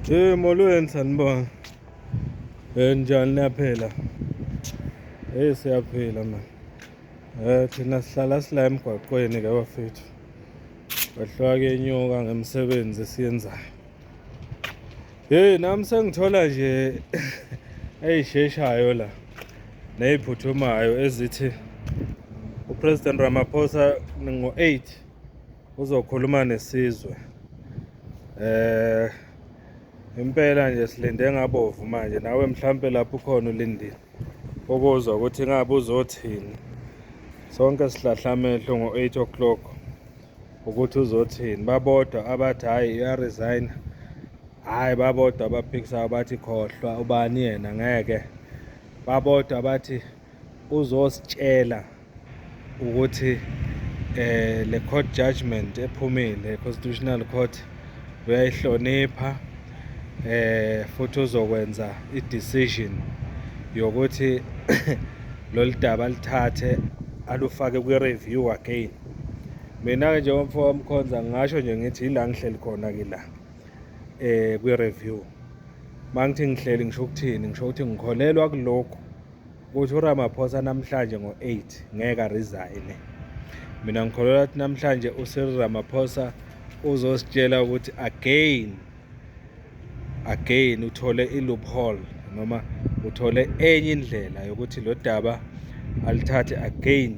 Hey, molweni, sanibona. Njani, niyaphila? Hey, siyaphila man. Thina sihlala sila emgwaqweni ke bafethu. Kwehluka kenyuka ngemisebenzi esiyenzayo. Hey, nami sengithola nje eyisheshayo la neyiphuthumayo ezithi uPresident Ramaphosa ngo-8 uzokhuluma nesizwe. Impela nje silinde ngabovu manje, nawe mhlampe lapho ukhona ulindile ukuzwa ukuthi ngabe uzothini. Sonke sihlahla amehlo ngo-8 o'clock ukuthi uzothini. Babodwa abathi hhayi, uyaresign. Hhayi, babodwa abaphikisayo bathi khohlwa, ubani yena, ngeke. Babodwa abathi uzositshela ukuthi le court judgment ephumile, Constitutional Court, uyayihlonipha futhi uzokwenza i-decision yokuthi lolu daba lithathe alufake kwi-review again. Mina-ke njengomfo wamkhonza ngingasho nje ngithi yila ngihleli khona-ke la kwi-review. Mangithi ngihleli ngisho ukuthini? Ngisho ukuthi ngikholelwa kulokhu ukuthi uRamaphosa namhlanje ngo-8 ngeke aresign. Mina ngikholelwa ukuthi namhlanje uCyril Ramaphosa uzositshela ukuthi again uthole i-loophole noma uthole enye indlela yokuthi lo daba alithathe again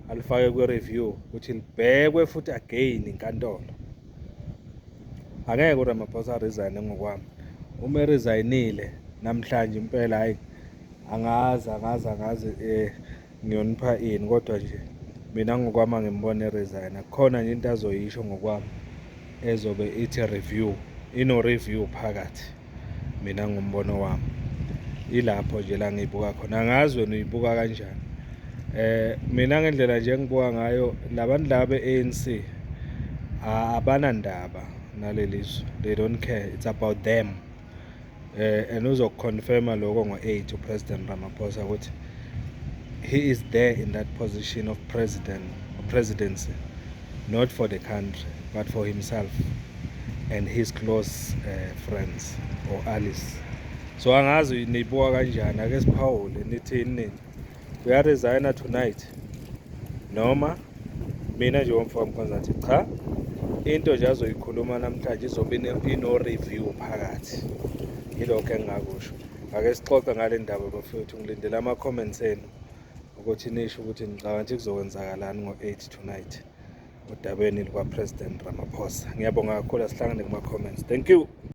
alifake kwi-review ukuthi libhekwe futhi again inkantolo. Angeke uRamaphosa aresign ngokwami. Uma eresignile namhlanje impela, hayi, angazi angazi angazi ngiyonipha ini, kodwa nje mina ngokwami angimbone eresign. Akukhona nje into azoyisho ngokwami ezobe ithi review, ino review phakathi. Mina ngombono wami ilapho nje la ngiyibuka khona. Angazi wena uyibuka kanjani. Mina ngendlela nje engibuka ngayo, labantu laba be-ANC abanandaba nalelizwe, they don't care, it's about them. And uzokuconfirma lokho ngo-8 uPresident Ramaphosa ukuthi he is there in that position of president presidency not for the country but for himself and his close friends or allies. So angazi niyibuka kanjani, ake siphawule, nithini nini? Uyaresigna tonight noma? Mina nje womfo wamkhonza ngathi cha, into nje azoyikhuluma namhlanje izobe ino-review phakathi. Yilokho engingakusho. Ake sixoxe ngale ndaba bafethu, ngilindele ama-comments enu ukuthi nisho ukuthi nicabanga ukuthi kuzokwenzakalani ngo-8 tonight odabeni luka-President Ramaphosa. Ngiyabonga kakhulu, asihlangane kuma-comments. Thank you.